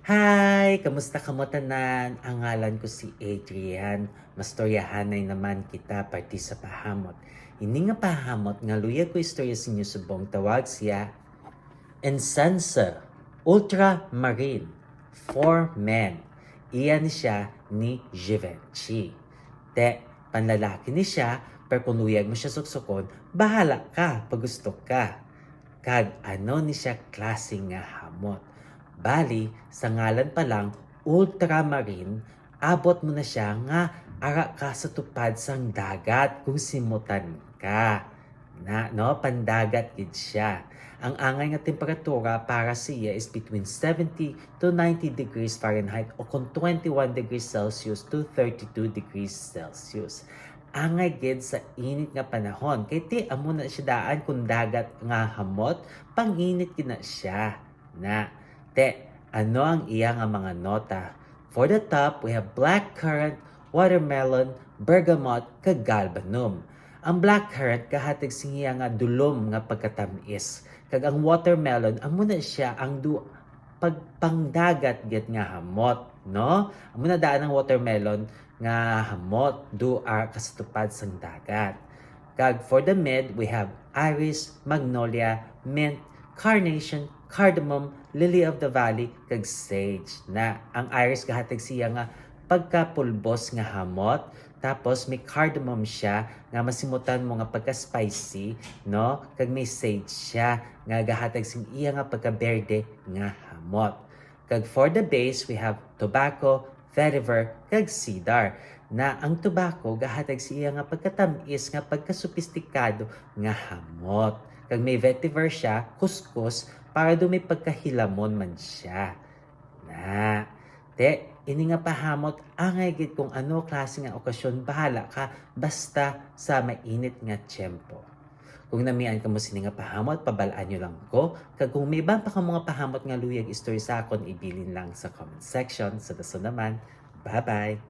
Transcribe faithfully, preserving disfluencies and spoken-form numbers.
Hi! Kamusta kamo tanan? Ang ngalan ko si Adrian. Mastoryahanay naman kita, parte sa pahamot. Ini nga pahamot nga luyag ko istorya sa inyo subong tawag siya Incense Ultramarine for Men. Iya ni siya ni Givenchy. Te, panlalaki ni siya, pero kung luyag mo siya suksukon, bahala ka pag gusto ka. Kag ano ni siya klase nga hamot? Bali, sa ngalan pa lang, ultramarine, abot mo na siya nga ara ka sa tupad sang dagat kung simutan ka. Na, no? Pandagat gid siya. Ang angay nga temperatura para sa iya is between seventy to ninety degrees Fahrenheit o kung twenty-one degrees Celsius to thirty-two degrees Celsius. Angay gid sa init nga panahon. Kay ti, amo na siya daan kung dagat nga hamot, panginit gid na siya. Na, te, ano ang iya nga mga nota? For the top, we have blackcurrant, watermelon, bergamot, kag galbanum. Ang blackcurrant gahatag sing iya nga dulom nga pagkatamis, kag ang watermelon amo na siya ang du pagpangdagat gid nga hamot, no? Amo na daan ang watermelon nga hamot, do are ka sa tupad sang dagat. Kag for the mid, we have iris, magnolia, mint, carnation, cardamom, lily of the valley, kag sage. Na, ang iris gahatag siya nga pagkapulbos nga hamot, tapos may cardamom siya nga masimutan mo nga pagka-spicy, no? Kag may sage siya nga gahatag sing iya nga pagkaberde nga hamot. Kag for the base, we have tobacco, vetiver, kag cedar. Na ang tobacco gahatag sa iya nga pagkatamis nga pagkasopistikado nga hamot. Kag may vetiver siya, kuskus, para do may pagkahilamon man siya. Na, te, ini nga pahamot, angay gid kung ano klase nga okasyon, bahala ka, basta sa mainit nga tiyempo. Kung namian kamo sini nga pahamot, pabal-an nyo lang ko. Kag kung may iban pa kamo nga pahamot nga luyag istorya sa akon, ibilin lang sa comment section. Sa dason naman, bye-bye!